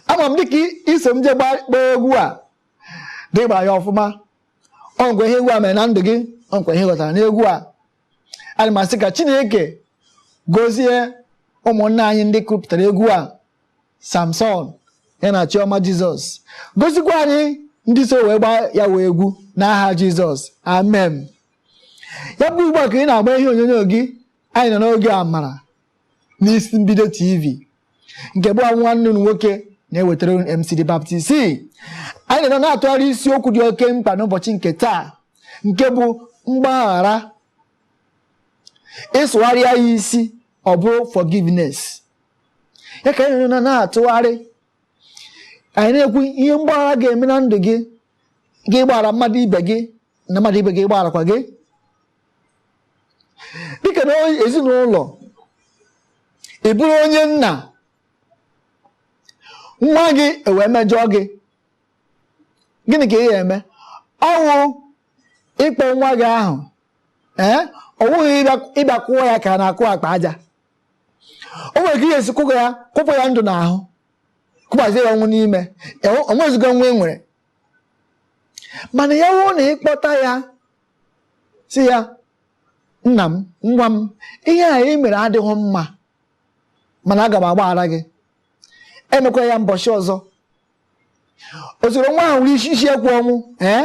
Ama m dịka iso m jee gbaa egwu a dị gbara ya ọfụma. Ọ nkwa ihe egwu a mere na ndụ gị, ọ nkwa ihe ghọtara n'egwu a. Ana m asị ka Chineke gozie ụmụnne anyị ndị kụpụtara egwu a, Samson ya na Chioma Jizọs, gozikwa anyị ndị so wee gbaa ya wee egwu n'aha Jizọs, amen. Ya bụ ugbu a ka ị na-agba ihe onyonyo gị, anyị nọ n'oge amara n'isi mbido TV nke bụ nwanne unu nwoke na-ewetara unu MC The Baptist. Anyị nọ na-atụgharị isiokwu dị oke mkpa n'ụbọchị nke taa, nke bụ mgbaghara. Ịsụgharịa ya isi, ọ bụrụ forgiveness. Ya ka anyị nọ na-atụgharị, anyị na-ekwu ihe mgbaghara ga-eme na ndụ gị, gị gbaghara mmadụ ibe gị na mmadụ ibe gị gbagharakwa gị. Dịka na ezinụlọ, ị bụrụ onye nna, nwa gị ewee mejọọ gị, gịnị ka ị ga-eme? Ọwụ ịkpọ nwa gị ahụ, ee, ọ wụghị ịbịa kụọ ya ka a na-akụ akpa aja. O nwere ka ihe esi kụkọ ya, kụpụ ya ndụ n'ahụ, kụgbazie ya ọnwụ n'ime, o nwezigo nwa e nwere. Mana ya wụ na ịkpọta ya, si ya, nna m, nwa m, ihe a ị mere adịghị mma, mana aga m agbaghara gị, emekwa ya mbọchị ọzọ. Ozoro nwa ahụ nwere isi ekwu ọnwụ, ee,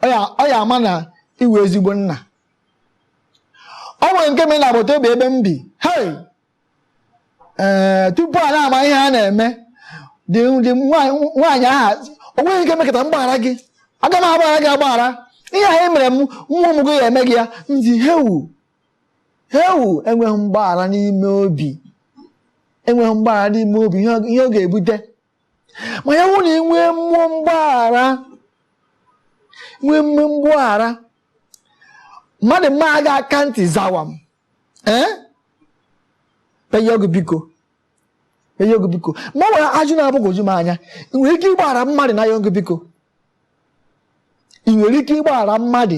ọ ya ama na iwe ezigbo nna. Ọ nwere nke mere na agbata obi ebe m bi. Hei, ee, tupu a na-ama ihe a na-eme, dị nwaanyị ahụ o nweghị ike mekọta mgbaghara gị, aga m agbaghara gị agbaghara ihe ahụ mere m, nwa ụmụ gị ya eme gị ya. Ndị hewu hewu, enweghị mgbaghara n'ime obi, enweghị mgbaghara n'ime obi, ihe ọ ga-ebute. Ma ya wụ na ị nwee mmụọ mgbaghara, nwee mmụọ mgbaghara, mmadụ mma aga aka ntị zawa m, ee, penye ọgụ biko, penye ọgụ biko. Ma ọ nwere ajụ na-agbagwoju m anya. Ị nwere ike ịgbaghara mmadụ na ọgụ biko? Ị nwere ike ịgbaghara mmadụ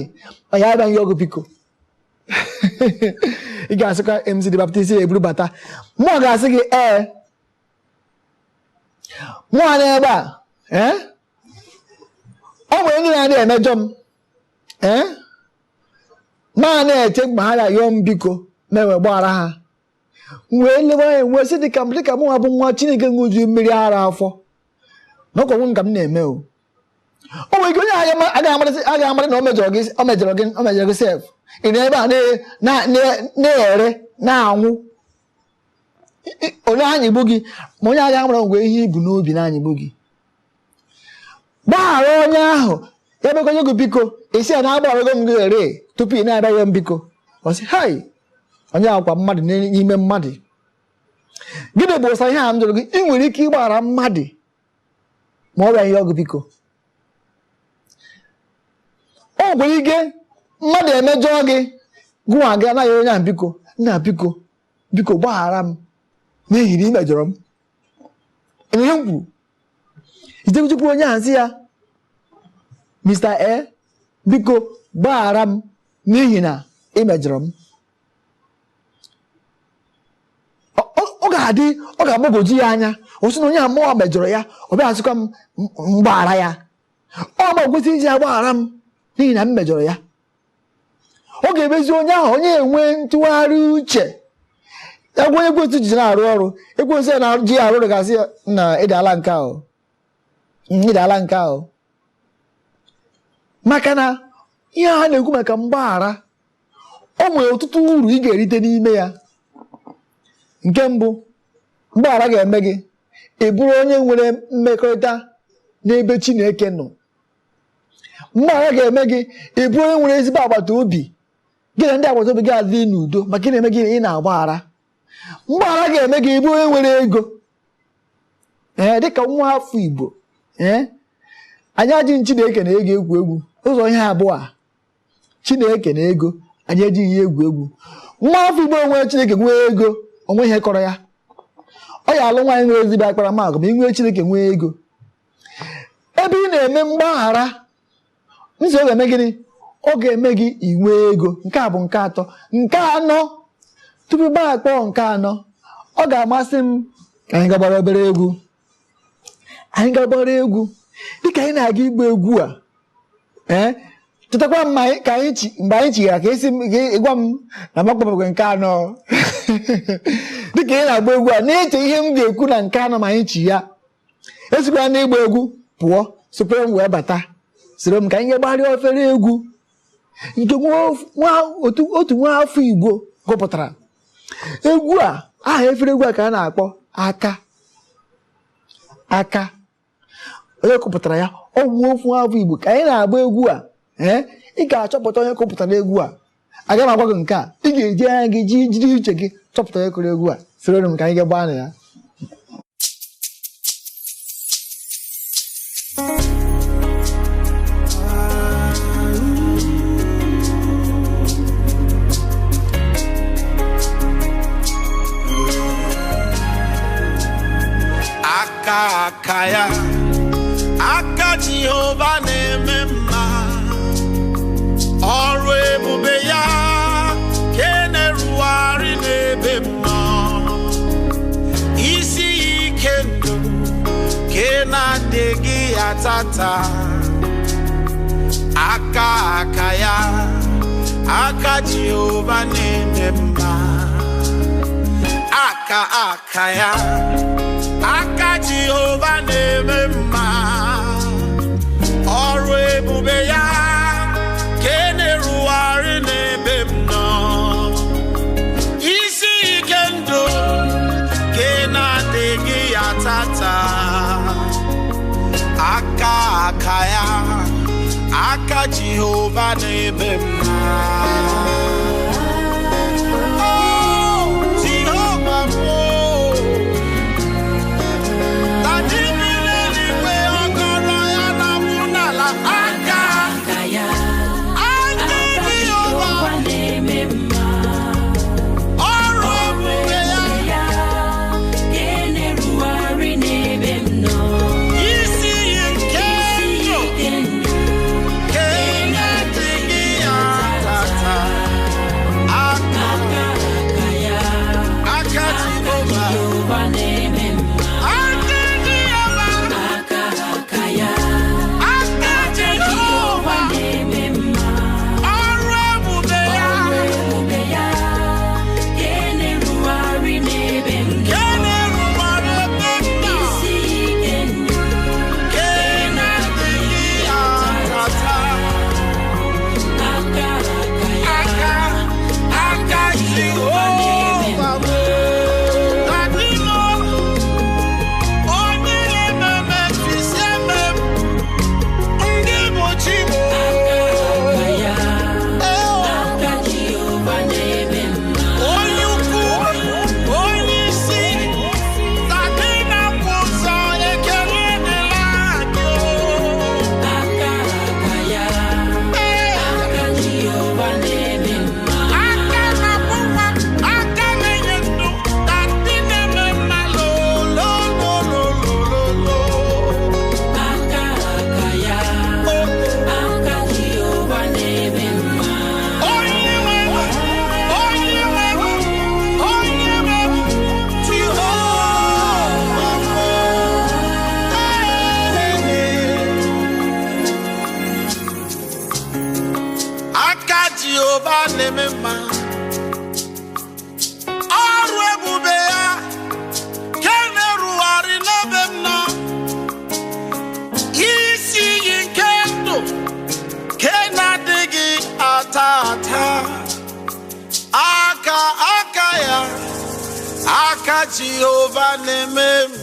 ma ya abịaghị ọgụ biko? Ị ga-asịkwa MC The Baptist eburu bata. Mụọ ga-asị gị ee, mụọ n'ebe a, ee, ọ nwere ndị na-adị emejọ m, ee, ma na-eche mgbe ha ga-ayọ m biko, ma enwe gbaghara ha. Wee lewe anya, wee sị, dịka mụnwa bụ nwa Chineke ṅụju mmiri ara afọ, na ọkwa nka m na-eme. O nwere ike onye agaghị amarị na o mejọrọ gị, o mejọrọ gị, o mejọrọ gị sef. Ị nọ ebe a na-ere na-anwụ, onye anyịgbu gị, ma onye agaghị amara ngwe ihe ibu n'obi na-anyịgbu gị. Gbaghara onye ahụ, ya bịakwa gị biko, isi ya na agbagharago m gị ere tupu ị na-abịa ya biko. Ọ sị hai, onye akwa mmadụ n'ime mmadụ. Gịnị bụ ụsa ihe a m jụrụ gị? Ị nwere ike ịgbaghara mmadụ ma ọ bịa ihe ọgụ biko? O nwere ike mmadụ emejọọ gị, gụnwa gị anaghị onye ahụ biko, nna biko, biko gbaghara m n'ihi na ị mejọrọ m. Ihe m kwuru, ijekuchukwu onye ahụ sị ya, Mr. A, biko gbaghara m n'ihi na ị mejọrọ m. Ọ ga-adị, ọ ga-agbagwoju ya anya. Ọ sị na onye amụọ mejọrọ ya, ọ bịa asịkwa m mgbaghara ya. Ọ ma kwesị iji agbaghara m n'ihi na m mejọrọ ya. Ọ ga-emezi onye ahụ, onye enwe ntụgharị uche. Ya gwa onye ekwensu ji na-arụ ọrụ, ekwensu ya na-ji arụ ọrụ ga-asị ya na ịdala nke ahụ, ịdala nke ahụ. Maka na ihe a na-ekwu maka mgbaghara, o nwere ọtụtụ uru ị ga-erite n'ime ya. Nke mbụ, mgbaghara ga-eme gị ị bụrụ onye nwere mmekọrịta n'ebe Chineke nọ. Mgbaghara ga-eme gị ị bụrụ onye nwere ezigbo agbata obi, gị na ndị agbata obi gị adị n'udo, maka ị na-eme gị ị na-agbaghara. Mgbaghara ga-eme gị ị bụrụ onye nwere ego, ee, dịka nwa afọ Igbo, ee, anyị ajị Chineke na ego egwu egwu. Ụzọ ihe abụọ a, Chineke na ego, anyị ejighị ya egwu egwu. Nwa afọ Igbo nwere Chineke nwee ego, onwe ihe kọrọ ya. Ọ ya alụ nwaanyị nwere ezigbo akparamagwa ma ị nwee Chineke nwee ego. Ebe ị na-eme mgbaghara, nsọ ọ ga-eme gịnị? Ọ ga-eme gị inwe ego. Nke a bụ nke atọ. Nke anọ, tupu gbaa akpọ nke anọ, ọ ga-amasị m Ka anyị gagbara obere egwu, anyị gagbara egwu. Dịka anyị na-aga igba egwu a, ee, chetakwa m ka anyị mgbe anyị chigara ka esi gwa m na makpọbagwe nke anọ. Dịka ị na-agba egwu a, na-eche ihe m ga-ekwu na nke anọ ma anyị chi ya. Esikwara na ịgba egwu pụọ, sokwere m wee bata, soro m ka anyị ga-agbarịa ofere egwu nke otu nwa afọ Igbo gụpụtara. Egwu a, aha efere egwu a ka a na-akpọ Aka Aka. Onye kụpụtara ya, ọ bụ ofu afọ Igbo. Ka anyị na-agba egwu a, ee, ị ga-achọpụta onye kụpụtara egwu a. Agaghị m agwa gị nke a, ị ga-eji anya gị ji jiri uche gị chọpụta onye kụrụ egwu a. Soro m ka anyị ga-gbaa na ya. Aka aka ya, aka Jehova na-eme mma, ọrụ ebube ya ke na-erugharị n'ebe m nọ, isi ike ndụ ke na-adịghị ya tata. Aka aka ya, aka Jehova na-eme mma, aka aka ya, aka Jehova na-eme mma, ọrụ ebube ya ke na-erugharị n'ebe m nọ, isi ike ndụ ke na-adịghị ya tata. Aka aka ya, aka Jehova na-eme mma. Oh, Jehova m, oh. Aka ya, aka aka Jehova Jehova na-eme mma, ọrụ ebube ya ya ka na-erugharị n'ebe m nọ, isi iyi nke isi ndụ ike ndụ nke na-adịghị ya tata. Aka aka aka ya, aka aka Jehova, Jehova na-eme mma, aka Jehova, aka aka ya, aka Jehova Jehova, na-eme mma, ọrụ ebube ya ọrụ ebube ya ka na-erugharị n'ebe m nọ, nke na-erugharị ebe m nọ, isi ike ndụ nke na-adịghị ya tata. aka aka ya, Aka aka Jehova m, adị m onye na-eme fisi eme m, ndị bụ chi m. aka aka ya, Ee, aka Jehova na-eme mma, onye ukwu, onye isi, tadị na-akwụ ụzọ, ekele dịla gị. aka aka ya, Ee, aka Jehova na-eme mma, aka na-akwụ nwa, aka na-enye ndụ, tadị na-eme mma, lolololololo. aka aka ya, aka Jehova na-eme mma. Onye nwe m, onye nwe m, onye nwe m, Jehova m. Ee. Aka Jehova na-eme mma, ọrụ ebube ya ke na-erugharị n'ebe m nọ, isi iyi nke ndụ ke na-adịghị ata ata. Aka aka ya, aka Jehova na-eme mma.